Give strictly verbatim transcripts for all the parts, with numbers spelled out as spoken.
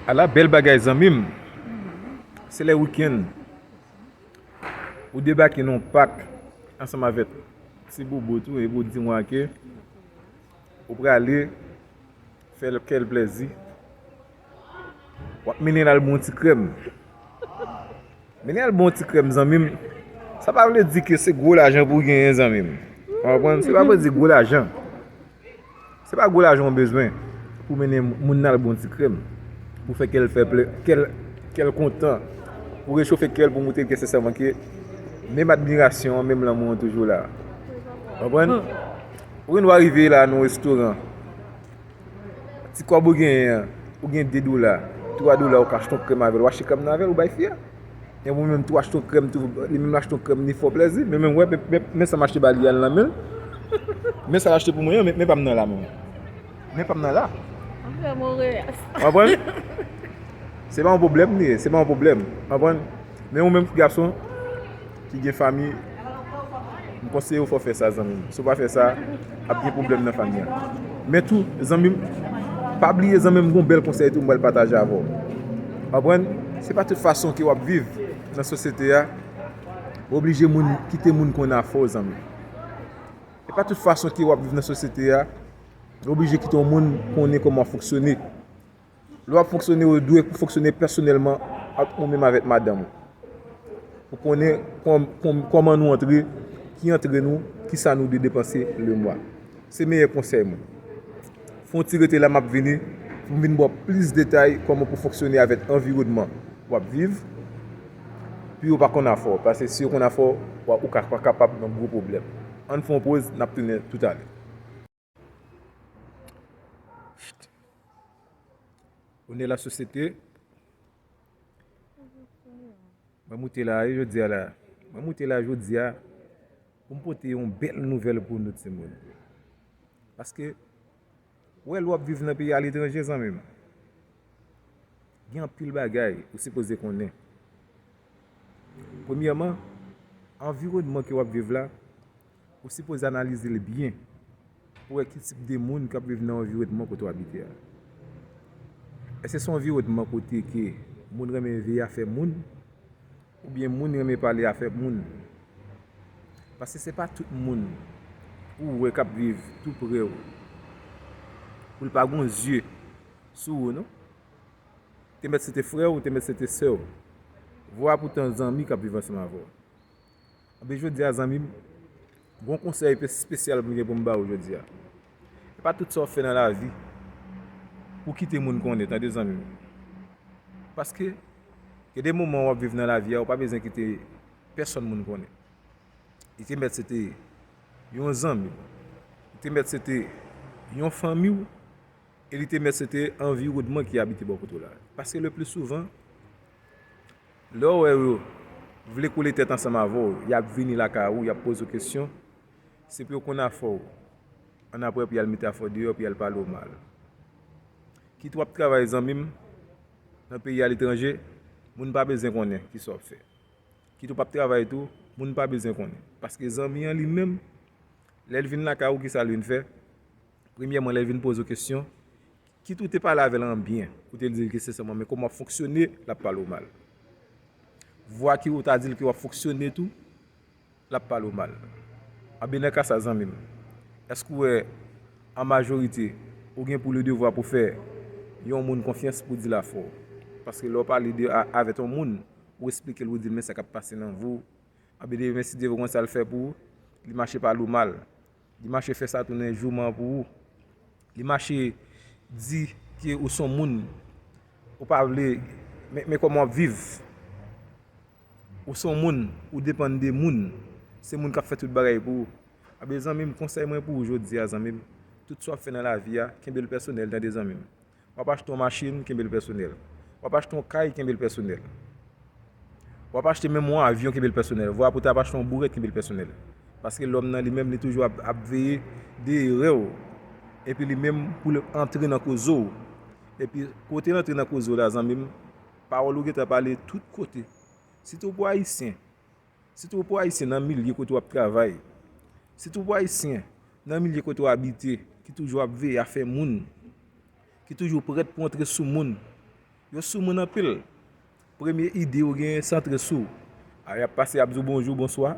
Ala bèl bagay zanmi m. Se lè wikenn. Ou debake nan yon pak ansanm avèk ti bobo tou, epi ou di mwen ke ou prale fè l, kè l plèzi. W ap mennen l al bon ti krèm. Mennen al bon ti krèm zanmi m. Sa pa vle di ke se gwo lajan pou w genyen zanmi m. Ou konprann? Se pa vle di gwo lajan. Se pa gwo lajan w bezwen pou mennen moun nan al bon ti krèm, pou fè kè l fè plè, kè l, kè l kontan, pou rechofe kè l, pou moutre l ke sensèman ke menm admirasyon an, menm lanmou an toujou la. Konprann? Ou wè nou arive la nan yon restoran, ti kòb ou genyen an, ou gen de dola, twa dola, ou ka achte yon krèm avè l, ou achte krèm nan avè l, ou bay fi a. Gen moun menm tou achte yon krèm tou, li menm l achte yon krèm, li fè w plèzi. Men, men, wè, men, men, men sa m achte ba li a nan men l. Men sa l achte pou mwen an, men, men pa m nan la menm. Men pa m nan la. Ou konprann? Se pa yon pwoblèm li ye, se pa yon pwoblèm. Konprann? Men ou menm ki gason, ki gen fanmi, m konseye w fò w fè sa zanmi m. Si w pa fè sa, ap gen pwoblèm nan fanmi an. Men tou, zanmi m, pa bliye zanmi m, gon bèl konsèy tou m pral pataje avè w. Konprann? Se pa tout fason ke w ap viv nan sosyete a, w oblije moun, kite moun konnen afè w zanmi m. Se pa tout fason ke w ap viv nan sosyete a, w oblije kite yon moun konnen kòman w fonksyone. Lè w ap fonksyone, ou dwe fonksyone pèsonèlman ant ou menm avèk madanm ou. Pou konnen kòm, kòm, kòman nou antre, ki antre nou, ki sa nou dwe depanse lemwa. Se meyè konsèy mwen. Fè yon ti rete la, m ap vini pou m vin ba w plis detay kòman pou fonksyone avèk anviwònman w ap viv. Pi yo pa konn afè w, paske si yo konn afè w, w a, ou ka, pa kapab nan gwo pwoblèm. Ann fè yon poz, n ap tounen toutalè. Onè lasosyete. Mwen moute la wi jodi a la. Mwen moute la jodi a pou m pote yon bèl nouvèl pou nou timoun. Paske, ou wè lè w ap viv nan peyi aletranje zanmi m, gen anpil bagay ou sipoze konnen. Premyèman, anviwònman ke w ap viv la, ou sipoze analize l byen pou wè ki tip de moun k ap viv nan anviwònman kote w abite a. Èske se yon anviwònman kote ke moun renmen veye afè moun, oubyen moun renmen pale afè moun? Paske se pa tout moun ou wè k ap viv tou pre w pou l pa gon zye sou ou non. Te mèt se te frè w, te mèt se te sè w, vwa poutan zanmi k ap viv ansanm avè w. Anben jodi a zanmi m, gon konsèy pe-, espesyal pou m gen pou m ba w jodi a. E pa tout sa w fè nan lavi pou kite moun konnen, tande zanmi m. Paske, gen de moman w ap viv nan lavi a, ou pa bezwen kite pèsonn moun konnen. Li te mèt se te yon zanmi, li te mèt se te yon fanmi w, e li te mèt se te anviwònman ki abite bò kote w la. Paske le pli souvan, lè w wè yo vle kole tèt ansanm avè w, y ap vini lakay ou, y ap poze w kesyon, se pou yo konn afè w. Annapre, pou y al mete afè w deyò, pou y al pale w mal. Kit w ap travay zanmi m, nan peyi aletranje, moun pa bezwen konnen kisa w ap fè. Kit ou p ap travay tou, moun pa bezwen konnen. Paske zanmi an li menm, lè l vin lakay ou, kisa l vin fè? Premyèman, lè l vin poze w kesyon, kit ou te pale avè l an byen, ou te di l ke sensèman, men kòman w ap fonksyone, l ap pale w mal. Vwa ke ou ta di l ke w ap fonksyone tou, l ap pale w mal. Anben nan ka sa zanmi m, èske w wè an majorite ou gen pou le devwa pou fè yon moun konfyans pou di l afè w? Paske lè w pale de, a, avèk yon moun, ou esplike l, ou di l men sa k ap pase nan vi w. Anben demen si Dye vle konsa l fè pou ou, li mache pale w mal. Li mache fè sa tou nan jouman pou ou. Li mache di ke ou s on moun, ou pa vle, men, men kòman w ap viv. Ou s on moun, ou depann de moun. Se moun k ap fè tout bagay pou ou. Anben zanmi m, konsèy mwen pou ou jodi a zanmi m, tout sa w ap fè nan lavi a, kenbe l pèsonèl tande zanmi m. W ap achte yon machin, kenbe l pèsonèl. W ap achte yon kay, kenbe l pèsonèl. W ap achte menm yon avyon, kenbe l pèsonèl. Vwa pou ta ap achte yon bourèt, kenbe l pèsonèl. Paske lòm nan li menm, li toujou ap, ap veye dèyè w. Epi li menm pou l antre nan koze w. Epi kote l antre nan koze w la, zanmi m, pawòl ou gentan pale tout kote. Sitou pou Ayisyen, sitou pou Ayisyen nan milye kote w ap travay, sitou pou Ayisyen nan milye kote w abite, ki toujou ap veye afè moun, ki toujou prèt pou antre sou moun, Yo sou moun anpil. Premye ide yo genyen santre sou w. A, y ap pase, y ap di w bonjou, bonswa,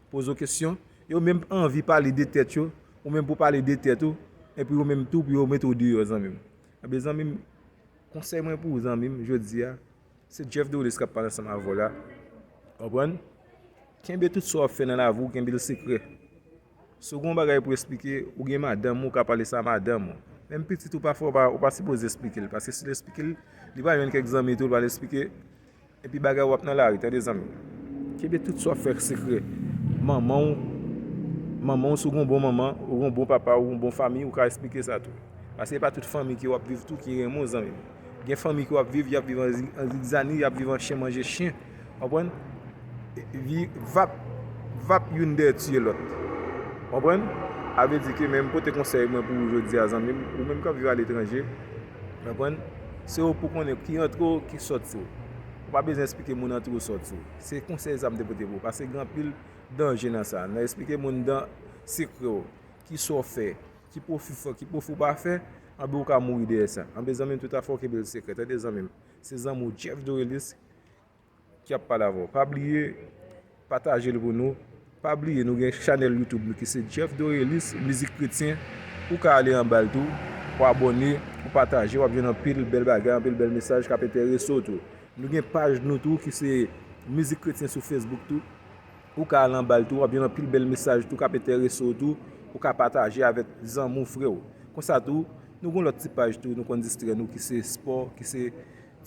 poze w kesyon. Yo menm anvi pale de tèt yo, ou menm pou pale de tèt ou, epi yo menm tou pou yo mete w deyò, zanmi m. Anben, zanmi m, konsèy mwen pou ou, zanmi m, jodi a, se Jeff Dorelis k ap pale ansanm avè w la. Konprann? Kenbe tout sa w ap fè nan lavi w, kenbe l sekrè. Si w gen yon bagay pou eksplike, ou gen madanm ou, ou ka pale sa a madanm ou. Menm pitit ou, pafwa, ou pa, ou pa sipoze eksplike l, paske si l eksplike l, li pral jwenn kèk zanmi tou, l pral eksplike. Epi bagay w ap nan lari, tande, zanmi. Kenbe tout sa w ap fè sekrè. Manman w, manman w, si w gen yon bon manman, ou gen yon bon papa, ou gen yon bon fanmi, ou ka eksplike sa tou. Paske se pa tout fanmi ke w ap viv tou ki renmen w, zanmi m. Gen fanmi ke w ap viv, y ap viv an zi-, an zigzani, y ap viv an chen manje chen. Konprann? Vi-, vap, vap youn dèyè tiye lòt. Konprann? A vle di ke, men m pote konsèy mwen pou ou jodi a, zanmi m, ou menm k ap viv aletranje. Konprann? Se ou pou konnen ki antre w, ki sòti w. Ou pa bezwen eksplike moun antre w, sòti w. Se konsèy sa m te pote pou ou, paske gen anpil danje nan sa. Nan eksplike moun dan sekrè w, ki sa w fè, ki pwofi w fè, ki pwofi w pa fè, anben ou ka mouri dèyè sa. Anben, zanmi m, tout afè w kenbe l sekrè. Tande, zanmi m, se zanmi w Jeff Dorelis ki ap pale avè w. Pa bliye pataje l pou nou. Pa bliye, nou gen chanèl YouTube nou ki se Jeff Dorelis Mizik Kretyen. Ou ka ale anba l tou, ou abòne, ou pataje, w ap jwenn anpil bèl bagay, anpil bèl mesaj k ap enterese w tou. Nou gen paj nou tou ki se Mizik Kretyen sou Facebook tou. Ou ka al anba l tou, w ap jwenn anpil bèl mesaj tou k ap enterese w tou. Ou ka pataje avèk zanmi w, frè w. Konsa tou, nou gen yon lòt ti paj tou, nou konn distrè nou ki se spò, ki se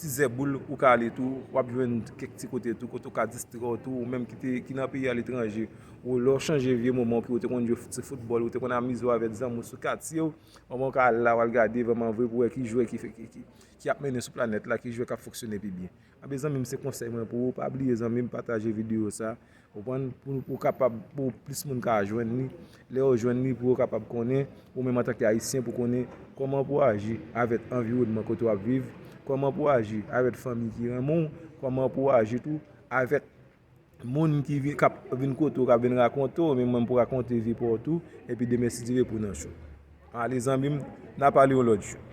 Ti Zèboul, ou ka ale tou, w ap jwenn kèk ti kote tou, kote w ka distrè w tou, ou menm ki te, ki nan peyi aletranje, ou lè w chanje vye moman w ke w te konn jwe ti foutbòl, ou te konn amize w avèk zanmi w sou katye w, moman w ka al la, w al gade vrèman vre pou w wè ki jwè ki fè, ki, ki, ki ap mennen sou planèt la, ki jwè k ap fonksyone pi byen. Anben, zanmi m, se konsèy mwen pou ou. Pa bliye, zanmi m, pataje videyo sa. Konprann? Pou, pou kapab, pou plis moun ka jwenn li. Lè yo jwenn li, pou yo kapab konnen, ou menm antanke Ayisyen, pou konnen kòman pou aji avèk anviwònman kote w ap viv, kòman pou aji avèk fanmi ki renmen w, kòman pou aji tou avèk moun ki vin, k ap vin kote w, k ap vin rakonte w, menm mwen pou rakonte vi pa w tou, epi demen, si Dye vle, pou nan cho. Ale, zanmi m, n a pale yon lòt jou.